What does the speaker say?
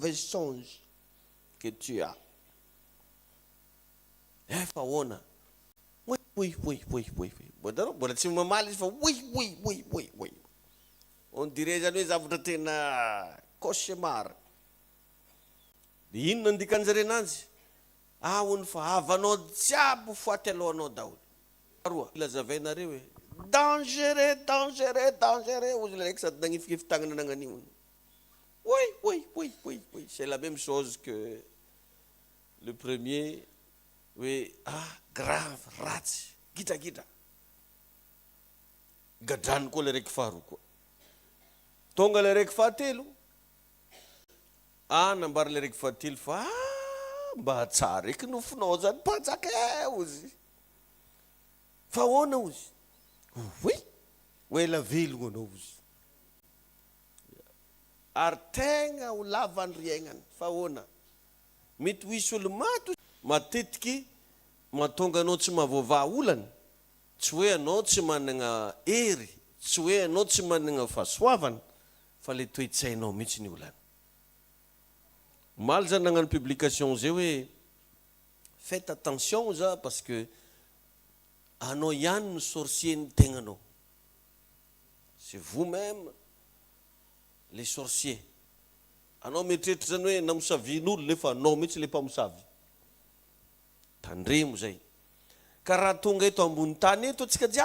mauvais songe que tu as. Efa ahoana? Oui, oui, oui, oui, oui, oui. Mbola mbola tsy mamaly izy fa oui, oui, oui, oui, oui. On dirait zany hoe zavatra tena cauchemar. De inona ny dikan'zare ananjy? Ah, hono fa havanao jiaby foaty alohanao daholo. Roa lazavainareo hoe dangereux, dangereux, dangereux ozy le raiky sady nagnifikify tagnana nagnan'io. Oui, c'est la même chose que le premier hoe ah, grave, ratsy, gidragidra. Gadrano koa le raiky faharoa koa. Tonga le raiky fahatelo. Ah, nambara le raiky fahatelo fa ah, mba tsara eky nofinao zany, mpanjaka e, ozy. Fa ahoana ozy? Oui, ho ela velogno anao ozy. Ary tegna ho lava ny riaignany. Fa ahoana? Mety ho hisy olo maty. Matetiky mahatonga anao tsy mahavoavaha olana. Tsy hoe anao tsy manana hery, tsy hoe anao tsy manana fahasoavana, fa le toe-tsainao mihitsy ny olana. Omaly zany nagnano publication zay hoe faites attention za, parce que anao ihany no sorcier ny tegnanao. C'est vous-même les sorciers. Anao mieritreritra zany hoe namosavian'olo, nefa anao mihitsy le mpamosavy. Tandremo zay. Ka raha tonga eto ambony tany eto atsika jiaby.